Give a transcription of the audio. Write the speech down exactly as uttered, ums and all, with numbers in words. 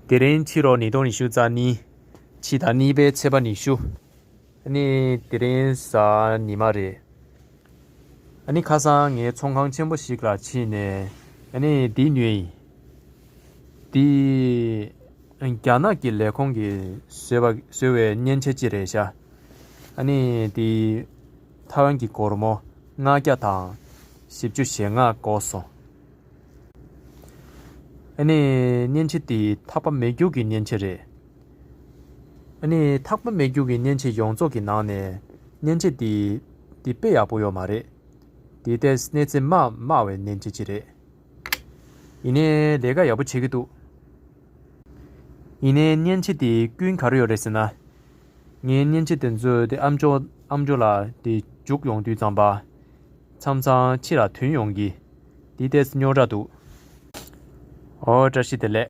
དེ་རིང་ཕྱི་ལོ་ཉིས་སྟོང་ཉི་ཤུ་རྩ་གཉིས། ཕྱི་ཟླ་གཉིས་པའི་ཚེས་པ་ཉི་ཤུ། ཨ་ནི་དེ་རིང་གཟའ་ཉི་མ་རེད། ཨ་ནི་ཁ་སང་ངའི་ཚོང་ཁང་ཆེན་པོ་ཞིག་ལ་ཕྱིན་ནས། ཨ་ནི་འདི་ཉོས་ཡིན། འདི་རྒྱ་ནག་གི་ལས་ཁུངས་ཀྱིས་བཟོས་པ་བཟོས་པའི་མཉེན་ཆས་ཅིག་རེད་ཤག་ཨ་ནི་འདི་ཐའེ་ཝན་གྱི་སྒོར་མོ་ལྔ་བརྒྱ་དང་བཞི་བཅུ་ཞེ་ལྔ་བགོས་སོང་། ཨ་ནི་མཉེན་ཆས་འདི་ཐག་པ་མེ་སྒྱུར་གྱི་མཉེན་ཆས་རེད། ཨ་ནི་ཐག་པ་མེ་སྒྱུར་གྱི་མཉེན་ཆས་ཡོངས་རྫོགས་ཀྱི་ནང་ནས་མཉེན་ཆས་འདི་འདི་དཔེ་ཡག་པོ་ཡོད་མ་རེད། འདི་ཏོག་ཙམ་གནས་ཚད་དམའ་དམའ་བའི་མཉེན་ཆས་ཅིག་རེད། ཡིན་ནའི་ལས་ཀ་ཡག་པོ་བྱེད་ཀྱི་འདུག་ཡིན་ནའི་མཉེན་ཆས་འདི་སྐྱོན་ག་རེ་ཡོད་རེད་ཟེར་ན། ངའི་མཉེན་ཆས་དེ་ཚོ་དེ་ཨ་མཆོག་ཨ་མཆོག་ལ་དེ་འཇུག་ཡོང་དུས་ཙམ་པ། མཚམས་མཚམས་ཕྱི་ལ་ཐོན་ཡོང་གི། དེ་ཏོག་ཙམ་རྙོག་དྲ་འདུག་ཨོ་བཀྲ་ཤིས་བདེ་ལེགས།